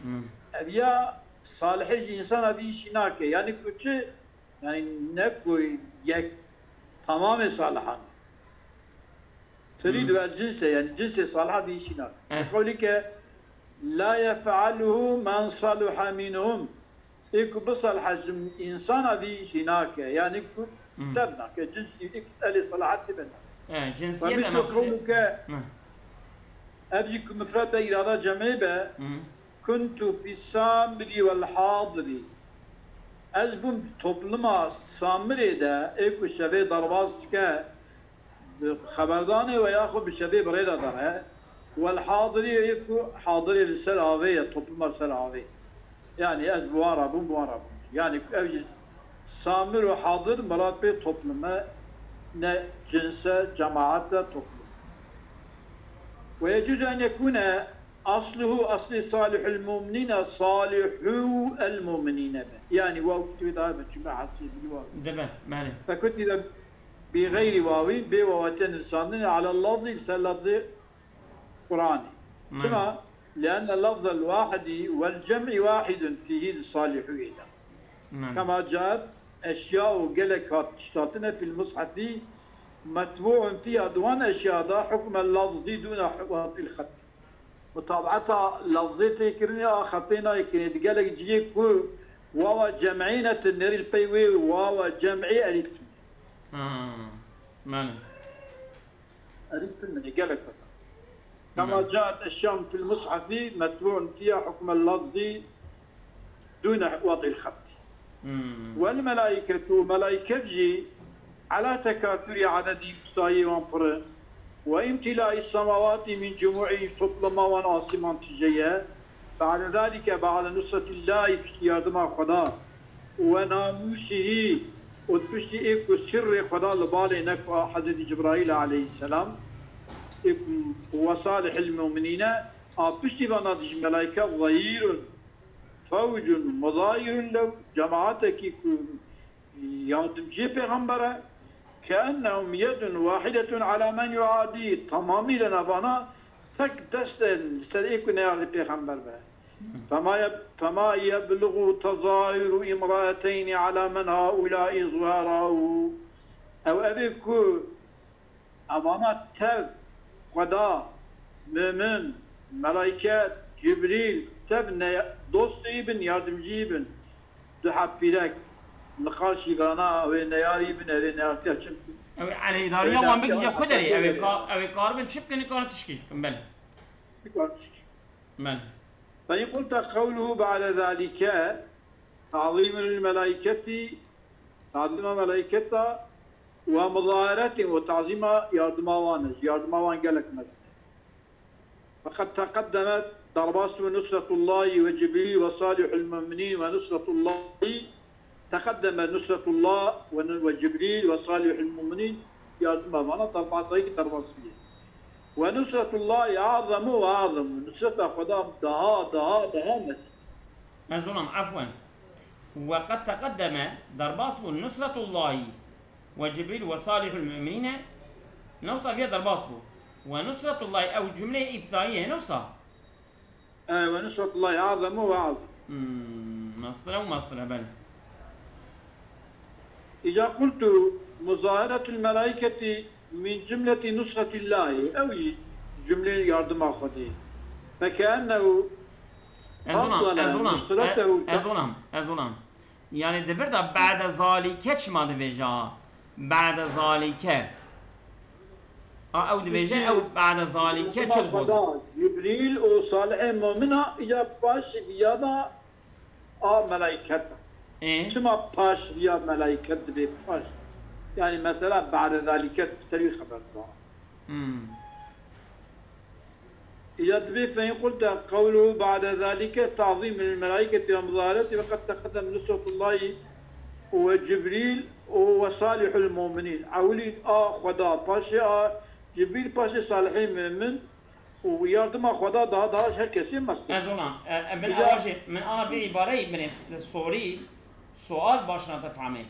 Hmm. Ev ya salihê ji însana vî işî nake. Yani ku çi? Yani ne ku yek, tamamê salihan. Tirîd Hmm. ve cins e, yani cinsê saliha vî işî nake. Eh. Ke qewlî ke, "La yef'eluhu men saluha minhum." Ê ku bisalhe ji însana vî jî nake, yanî ku Hmm. tev nake, cinsî wî êk elê selahetê be nake. E, Ve cinsiyet mislu ama qewluke, Hmm. ev jî ku mifred be, îrada cemê be, Hmm. kuntu fî samiri wel hadirî. Ez bûm topluma Samirê de, ê ku şevê derbas dike, bi xeberdanê we yaxwe bi şevê bi rê de dere, Wel hadirî yê ku hadirê li ser avê ye, topluma li ser avê. Yanî ez bi wan re bûm, bi wan re bûm. Yanî ku ev jî Samir û Hadir mirat pê toplume, ne cins e, cemaat e, toplum. Ve yecûz en yekûne asluhu aslî salihul mu'minîne salihû el mu'minîne be. Yanî waw kitîbê daha be, çima hesî bi waw. Dibe, belê. Fekutibe bi xeyrî wawî, bê wawete nivîsandinê, ala lafzî, li ser lafzê Qur'anê. Belê. Çima? Lienne lafzel wahidî wel cem'î wahidun fîhî li salihûyê de. Belê. Kema caet eşya û gelek hat tiştatine fîl mushefî metbû'un fîha, di wan eşya de hukmel lafzî dûne hukmil xet. Mutabaeta lafzê tê kirinê a xetê nayê kirinê. Di gelek cihê ku wawa cem'î ne, tu nêrî li pey wê wawa cem'î elîf tune. Ha, belê. Elîf tune, gelek xeta. Kema Belê. Caet eşyan fil mushefî metbû'un fîha hukmel lafzî dûne wad'il xet. Hmm. Wel melâiketu, melâiket jî ala tekâthurî, ededî, tutayê wan pir e. Ve imtilâi semawatî min cumû'î, toplama wan asîman tije ye. Ba'de zalike, ba'de nusretillâhi, piştî yardima Xweda. Ve namûsihî, û piştî ê ku sirrê Xweda li balê ne ku a Hezretî Cibraîl aleyhisselam, ê ku ve salihil mu'minîne, a piştî vana dijî melâike zehîrun, fewcun muzahirun lew, cemaatekî ku yardimciyê pêxember e, keennehum yedun wahidetun ala men yuadî, tamamî li navana tek dest e li ser ê ku neyardî pêxember be. Fema ye-, fema yeblugu tezahuru imraeteyni ala men haulai zuherau. Ew evê ku Evana tev Xweda, mumin, melaiket, Cibrîl, tev ne-, dostî bin, yardimcî bin. Du heb pîrek, niqaşî vana, ew ê neyarî bin, ew ê neyartiya çi bikin? Ew ê eleydariya wan bigihîje ku derê? Ew ê ka-, ew ê karibin çi bikin, nikarin tişkî bikin, belê. Nikarin tişkî. Belê. Fe in qulte qewluhu ba'de zalike, ta'zîmun lil melaiketî, tazîma melaiketa, we muzaheretên û tazîma yardima wan e, yardima wan gelek mezin e. Feqed teqeddeme derbas bû nusretullahî ve Cibrîl ve salihul mu'minîn ve nusretullahî teqeddeme nusretullah ve, ve Cibrîl ve salihul mu'minîn, yardima vana derbasayî derbas bûye. Ve nusretullahî a'zemu ve a'zemu, nusreta Xweda daha, daha, daha mezin. Ez zonam, efwen. Ve qed teqeddeme, derbas bû nusretullahî ve Cibrîl ve salihul mu'minîne, newsa viya derbas bû. Ve nusretullahî, ew cumleyê îbtidayî ye, newsa? E, ve nusretullahî a'zemu ve a'zem. Hmm, mestir e û mestir e, belê. Îca qultu muzaheretul melaiketi min cumleti nusretillahî. Ew jî cumleyê yardima Xwedê. Fekeennehu Ez onam, faddale ez onam, nusretahu e-, ez onam, ez onam. Yani di vir de ba'de zalike çima dibêje ha? Ba'de zalike. A, ew dibêje, ew ba'de zalike çi dixwaze? Xweda, Cibrîl û salihê mumina ya paş viya da a melaiket. Ê? Çima paş viya melaiket dibê paş? Yani mesela ba'de zalike, te wî xeber da. Hmm. Îca dibê fe in qulte qewluhu ba'de zalike ta'zîm lil melaiketi ve muzahereti ve qed teqeddem nusretullahî ve Cibrîl ve salihul mu'minîn. Ewilî a Xweda, paşê a Cibrîl, paşê salihê mu'min û yardima Xweda daha daha ji her kesê meztir. Ez ona, e, e, min Îca ewa jî, min ana vê îbareyî binê sorî, sual baş nate fehmê.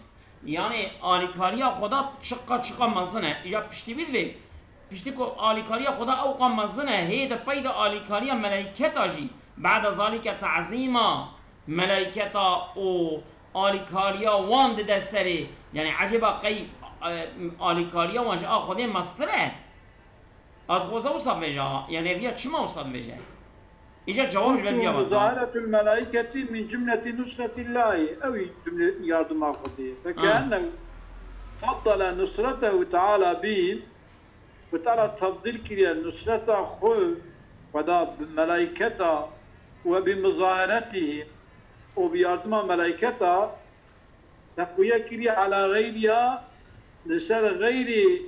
Yani alîkariya Xweda çiqa çiqa mezin e. Ya piştî vî divê, piştî ku alîkariya Xweda ewqa mezin e, hê de pey de alîkariya melaîketa jî, ba'de zalîke ta'zîma melaîketa û alîkariya wan dide serê. Yani ecêba qey, e, alîkariya wan ji a Xwedê mestir e? A dixwaze wisa bêje, yani ev ya çima wisa dibêje? Îca cewab ji ber Qultu viya ve da. Muzaheretul melaiketi min cumleti nusretillahî. Ew jî cumlê yardima Xwedê. Ha. Fekeennehu faddale nusretehu teala bi, Xwedê Teala tefdîl kiriye nusreta xwe, Xweda bi melaiketa, ve bi muzaheretihî, û bi yardima melaiketa, teqwiye kiriye ala xeyriha, li ser xeyrî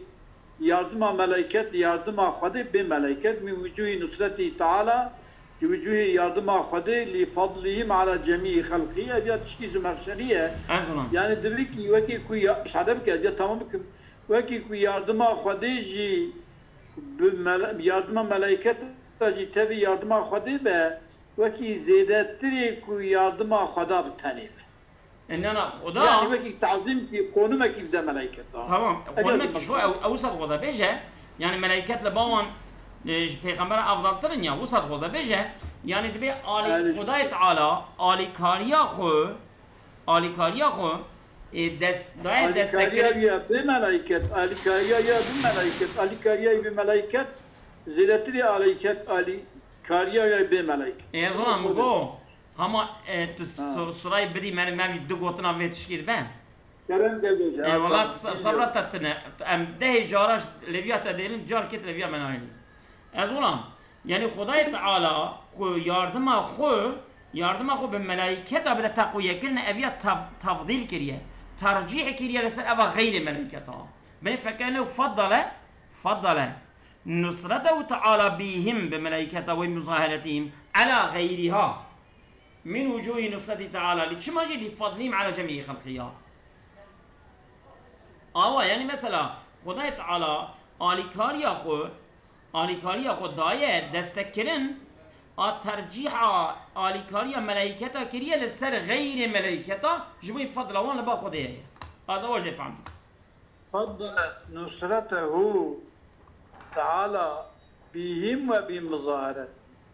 Yardima meleyket, yardima Xwedê bê meleyket, min wucuhî nusretî teala, ji wucuhê yardima Xwedê, lî fadlihim ala cemî xelqî, ev ya tişkî Zumexşerî ye. Ez ona. Yani divê kî wekî ku ya, şade bike, ez ya tamam bikim. Wekî ku yardima Xwedê jî bi mele-, yardima meleyket jî tevî yardima Xwedê be, wekî zêdetirê ku yardima Xweda bi tenê be. E, na, na, Xuda. Yani wekî tazîm kî qonimekî bide meleyketan. Tamam. Eger Qonimekî bi ji bo ew, ew wisa dixwaze bêje. Yani meleyket li ba wan, e, ji pêxembera efdaltir in ya, wisa dixwaze bêje. Yani dibê alî-, Yani Xudayê Teala alîkariya xwe, alîkariya xwe, e, dest, daye Alîkariya destekirin. ya bi meleyket, alîkariya ya bi meleyket, alîkariya bi meleyket, zêdetirê alîket, alîkariya ya bi meleyket. E, ez ona min go, hama, e, tu s-, sirayê bidî, me, me du gotina vê tişkî dibe. Kerem de bêje. E, wala, se-, sebra te tine. Em dehê cara lêviya te dêlin, carkê tu lêviya me nayênî. Ez olam. Yani Xudayê Teala ku yardima xwe, yardima xwe bi melayketa bide teqwiye kirin, ev ya tev-, tevdîl kiriye. Tercîh kiriye li ser eva xeyrê melayketa. Bê fekene faddale, faddale. Nusretehu Teala bihim bi melayketa ve muzaheretihim ala xeyriha. Min wucuhi nusreti Teala, li çima jî li fadlihim ala cemî xelqî ya. Awa, yani mesela, Xudayê Teala alîkariya xwe, alîkariya xwe daye destekkirin, a tercîha alîkariya melayketa kiriye li ser xeyrê melayketa, ji bo fadla wan li ba Xwedê ye. A da wa jê fehm dikin. Faddale nusretehu teala bihim ve bi muzaharet.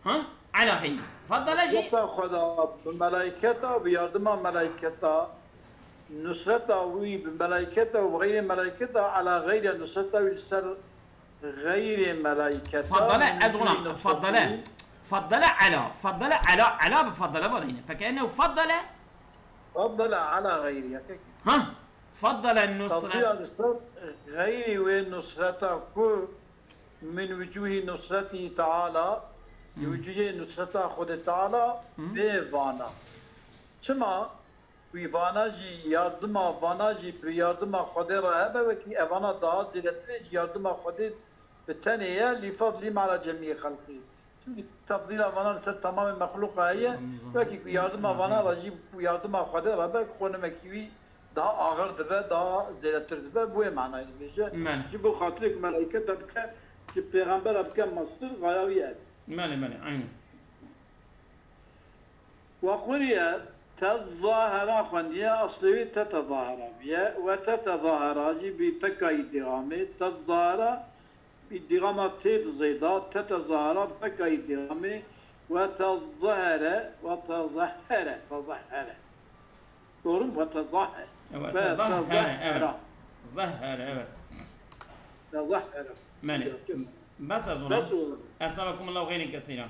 Ha? Ala xeyri. Faddale jî. Nusreta Xweda bi melayketa, bi yardima melayketa, nusreta wî bi melayketa û bi xeyrê melayketa, ala xeyre nusreta wî li ser xeyrê melayketa. Faddale, ez Min olam, nusreti faddale. Faddale ala. Faddale ala, ala bi faddale vadeyne. Peki ennehu faddale. Faddale ala xeyri, ya kek. Ha? Faddale nusret. Tafdîla li ser xeyrî wê nusreta ku min wucuhî nusretî teala, wucuhê nusreta Xwedê Teala bê vana. Çima? Wî vana jî yardima, vana jî bi yardima Xwedê re hebe, wekî evana daha zêdetirê ji yardima Xwedê bi tenê ye, lî fadlî mala cemî xelqî. Çimkî tefdîla vana li ser tamamê mexlûqa heye, wekî ku yardima vana re jî û yardima Xwedê re be, qonimekî wî daha axir dibe, daha zêdetir dibe, bi wê manayê dibêje. Mele. Ji bo xatirê ku melayketa bike, ji pêxembera bike mestir, xaya wî ev. Mele, mele, aynen. Wa quriye tezahera xwendiye, aslê wî tetezahera biye. Ve tetezahera jî bi pekayî dîgamê, tezahera bi dîgama tê di zêda, tetezahera bi pekayî dîgamê, ve tezahere, ve tezahere, tezahere. Doğru mu? Ve tezahere. Evet, Ve tezahere, evet. tezahera. Zahere, evet. Tezahere. Mele. Bes ez ona. Bes ona. Eselakumullahu xeyrin kesîra.